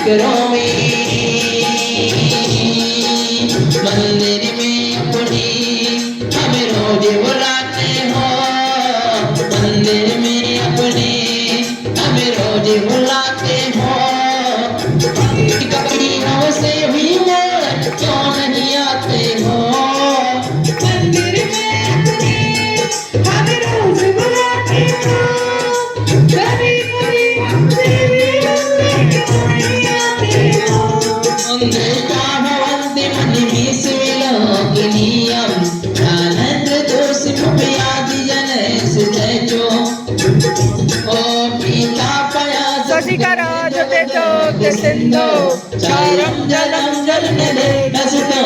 करोमि। मंदिर में अपने हमें रोज बुलाते हो, मंदिर में अपने हमें रोज बुलाते हो, कभी हमसे भी मिलने क्यों नहीं आते हो? मंदिर में अपने हमें रोज बुलाते हो, कभी कभी हमसे भी मिलने क्यों नहीं आते हो? दृष्ट्वा भवन्ति मुनिभिः विलोकनीयं ज्ञानेन्द्रदोषिमुपयाति जनैश्चो ओ पिता पया शशिकराज तेजोब्ध सिन्धो क्षारं जलं जलनिधे रसितो।